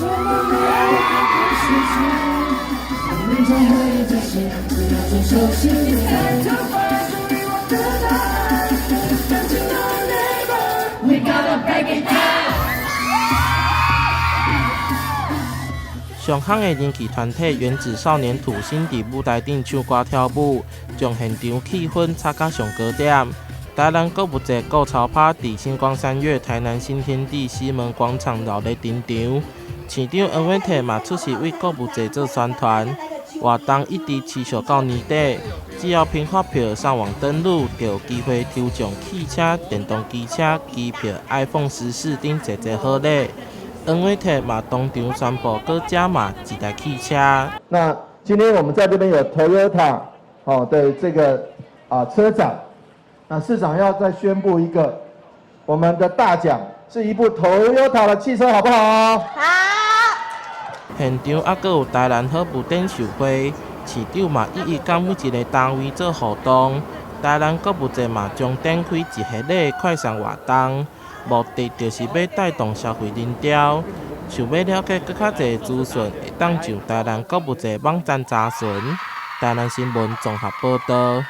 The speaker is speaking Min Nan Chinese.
充滿每一個事情，每種回憶再現，不要裝熟悉。It's time to find 屬於我的答案，Dancing on never, we gonna break it down。上夯的人氣團體原子少年土星佇舞台頂唱歌跳舞，將現場氣氛炒甲上高點。台南購物節購潮趴佇新光三越台南新天地西門廣場熱鬧登場，市長黃偉哲嘛出席為購物節做宣傳。活動一直持續到年底，只要憑發票上網登錄，就有機會抽獎汽車、電動機車、機票、iPhone 14等濟濟好禮。黃偉哲嘛當場宣布，閣加碼一台汽車。那今天我們在這邊有 Toyota 哦的這個啊車展，那市長要再宣布一個，我們的大獎是一部 Toyota 的汽車，好不好？好。現場猶閣有台南好物展售會，市長嘛一一佮每一個單位做互動。台南購物節嘛將展開一系列快閃活動，目的就是欲帶動消費人潮。想欲了解閣較濟資訊，會當上台南購物節網站查詢。台南新聞綜合報導。